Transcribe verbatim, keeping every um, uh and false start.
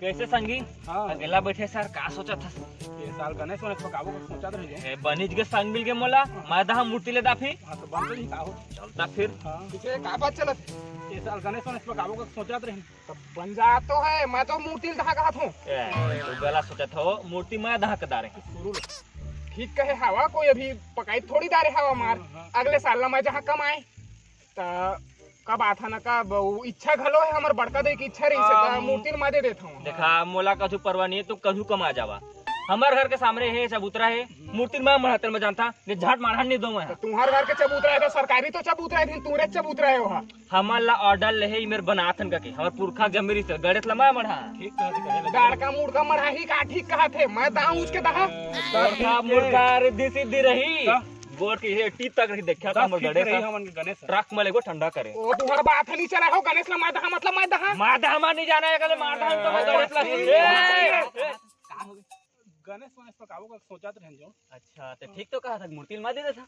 कैसे संगी? हाँ। अकेला बैठे सर, का सोचत हस? ये साल गणेश वणेश पकाबो का सोचत रहिए। ए, बनिच गे संग मिल के मोला, मैं दहा मूर्ति ले दाफी। हाँ, तो बन तो नहीं का हो। चलता फिर। हाँ। पीछे का बात चलत? ये साल गणेश वणेश पकाबो का सोचत रहिए। तो बन जा तो है, मैं तो मूर्ति ले दहा कहत हूँ। ए, तू गला सोचत हो, मूर्ति मैं दहा के दारे। शुरू ले। ठीक कहे हवा, कोई अभी पकाई थोड़ी दारे हवा मार। हाँ, हाँ। अगले साल ला मैं जहाँ कमाए, त का बात है ना, का ब-, वो इच्छा घलो है हमर, बड़का दे की इच्छा रही से, त हाँ। मूर्ति ल मैं दे देत हूँ। देखा, मोला कछु परवाह नहीं है, तू कछु कमा जावा। हमर घर के सामने है, चबूतरा है, मूर्ति ल मैं मढ़ाते मैं जानता, ने झाट मारहान नहीं दो मैं। त तुम्हार घर के चबूतरा है, तो सरकारी तो चबूतरा है, दिन तुरे चबूतरा है वहाँ। हमन ला ऑर्डर ले हे, इमेर बनाथन कके, हमर पुरखा जमीरी से गणेश ला मैं मढ़ा। ठीक कहत हे, कहे लगा। दाड़का मुड़का मढ़ाही का ठीक कहत हे, मैं दाऊं उसके दहा। मूर्खा, मूर्खा, रिद्धि सिद्धि रही। का? गोर की हे टीप तक रही, देखा था दस हमर फीट गणेश रही ला। हमन के गणेश। ट्रक में लेगो ठंडा करे। ओ, तुहर बात नहीं चला हो, गणेश ला मैं दहा, मतलब मैं दहा। मार दहा, मार नहीं जाना है, कल मार दहा, तो मैं गणेश ला। ए, ए, ए। गणेश वणेश पकाबो का सोचत रहन जो। अच्छा, तो ठीक तो कहा था, मूर्ति मा दे देता।